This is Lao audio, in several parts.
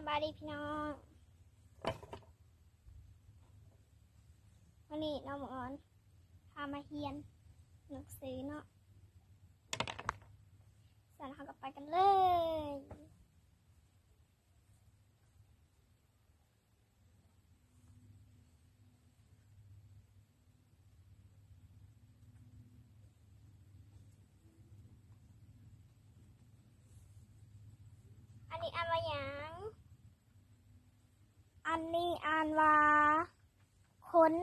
ສະບາຍດີພີ່ນ້ອງ ມື້ນີ້ນ້ອງບັງອອນພາມາຮຽນໜັງສືເນາະ ຊັ້ນເຮົາກໍໄປກັນເລີຍ. ອັນນີ້ອ່ານວ່າຫຍັງ? ອັນນີ້ອ່ານວ່າຄົນ.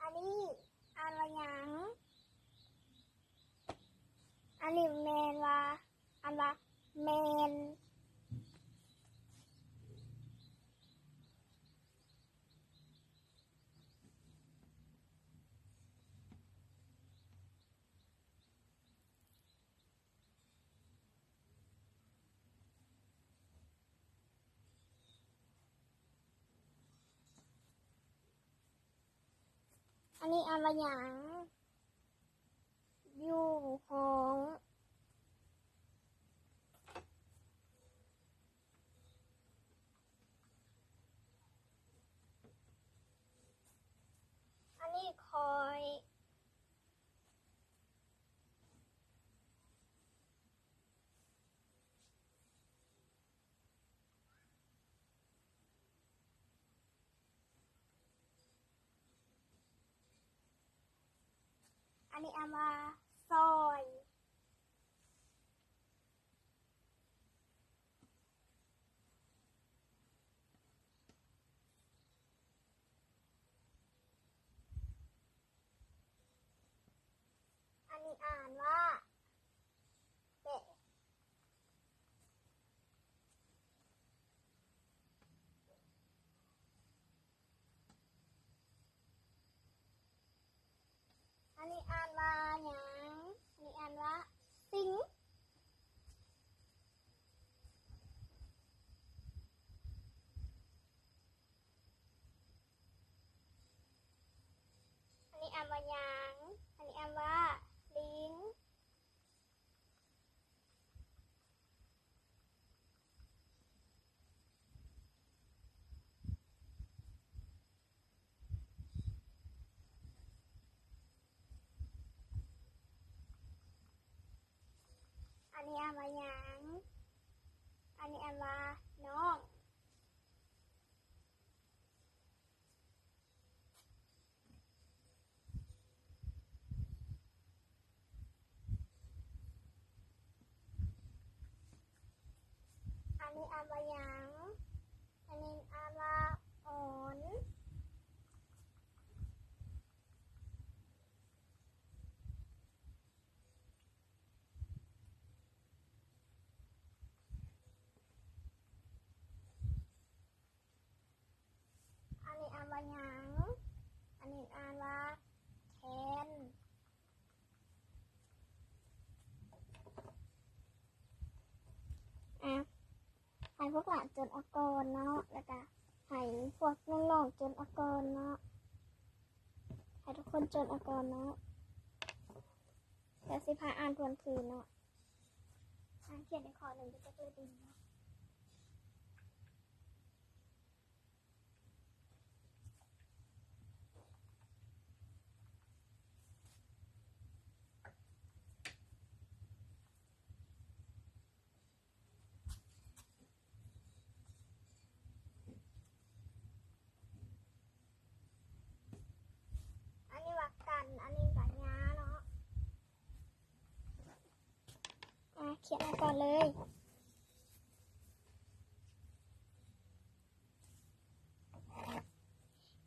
ອັນນີ້ອ່ານວ່າຫຍັງ? ອັນນີ້ແມ່ນວ່າ ອ່ານວ່າແມ່ນ. ອັນນີ້ອ່ານວ່າຫຍັງ? ຢູ່ຫ້ອງ. ອັນນີ້ຂ້ອຍ. ອັນນີ້ອ່ານວ່າຊອຍ. ອັນນີ້ອ່ານວ່າແປະ. ອັນນີ້ອ່ານວ່າຫຍັງ? ອັນນີ້ອ່ານວ່າສິງ. ອັນນີ້ອ່ານວ່າຫຍັງ? ອັນນີ້ອ່ານວ່າລິງ. ອັນນີ້ອ່ານວ່າຫຍັງ? ອັນນີ້ອ່ານວ່ານ້ອງ. ອັນນີ້ອ່ານວ່າຫຍັງ? ອັນນີ້ອ່ານວ່າອອນ. ອັນນີ້ອ່ານວ່າຫຍັງ? ອັນນີ້ອ່ານວ່າແຄນ. ອ່ະ ໃຫ້ພວກຫຼານຈົດເອົາກ່ອນເນາະ ແລ້ວກະໃຫ້ພວກນ້ອງໆຈົດເອົາກ່ອນເນາະ ໃຫ້ທຸກຄົນຈົດເອົາກ່ອນເນາະ ແລ້ວຊິພາອ່ານທວນຄືນເນາະ. ອ່ານຂຽນໃນຂໍ້ໜຶ່ງກໍຈັກເລີຍເນາະ. ອັນນີ້ວ່າກັນ ອັນນີ້ວ່າຍາເນາະ. ອ່າ ຂຽນໃຫ້ກ່ອນເລີຍ.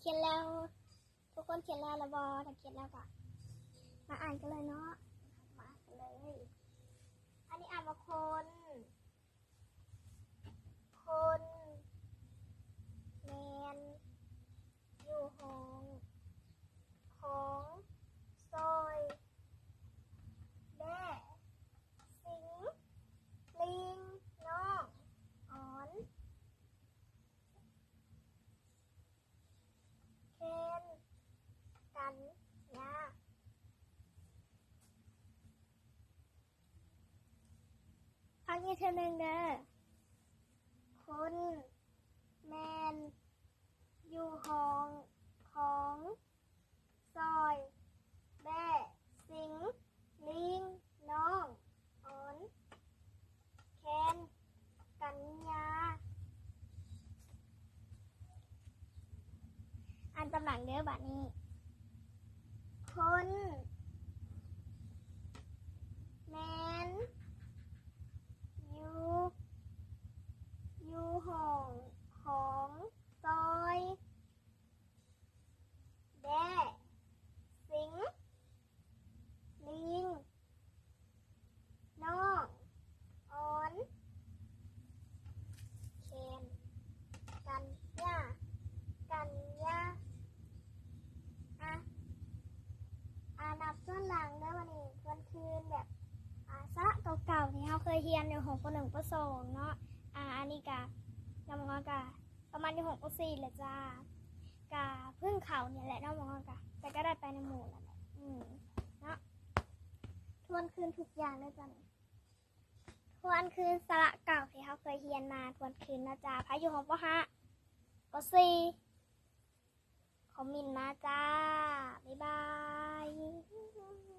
ຂຽນແລ້ວ ທຸກຄົນຂຽນແລ້ວລະບໍ່? ຖ້າຂຽນແລ້ວກະມາອ່ານກັນເລີຍເນາະ ມາອ່ານກັນເລີຍ. ອັນນີ້ອ່ານວ່າຄົນ. ຄົນ ແມ່ນ ຢູ່ຫ້ອງ ຂອງ ຊອຍ. ອີກເທື່ອໜຶ່ງເດີ. ຄົນ ແມ່ນ ຢູ່ຫ້ອງຂອງ ຊອຍ ແບ້ ສິງ ລີງ ນ້ອງ ອອນ ແຄນ ກັນຍາ. ອ່ານຕາມຫຼັງເດີບາດນີ້. ຄົນ ແມ່ນ ຢູ່ ຢູ່ຫ້ອງຂອງ ຊອຍ ແບ້ ສິງ ລີງ ນ້ອງ ອອນ ແຄນ ກັນຍາ ກັນຍາ. ອ່າ ອ່ານນັບຊ້ອນຫຼັງເດີບາດນີ້ ທວນຄືນແບບ ອ່າ ສະຫຼະເກົ່າໆທີ່ເຮົາເຄີຍຮຽນຢູ່ຫ້ອງ ປໍໜຶ່ງ ປໍສອງເນາະ. ອ່າ ອັນນີ້ກະ ນ້ອງມັງອອນກະ ປະມານຢູ່ຫ້ອງ ປໍສີ່ ແຫຼະຈ້າ. ກະເພິ່ງເຂົ້ານີ້ແຫຼະເນາະ ມັງອອນກະ ແຕ່ກະໄດ້ໄປນຳໝູ່ນັ້ນແຫຼະ ອືມ ເນາະ. ທວນຄືນທຸກຢ່າງເດີຈ້າ ທວນຄືນສະຫຼະເກົ່າທີ່ເຮົາເຄີຍຮຽນມາ ທວນຄືນເນາະຈ້າ. ໃຜຢູ່ຫ້ອງ ປໍຫ້າ ປໍສີ່ ຄອມເມັນມາຈ້າ. ບາຍບາຍ.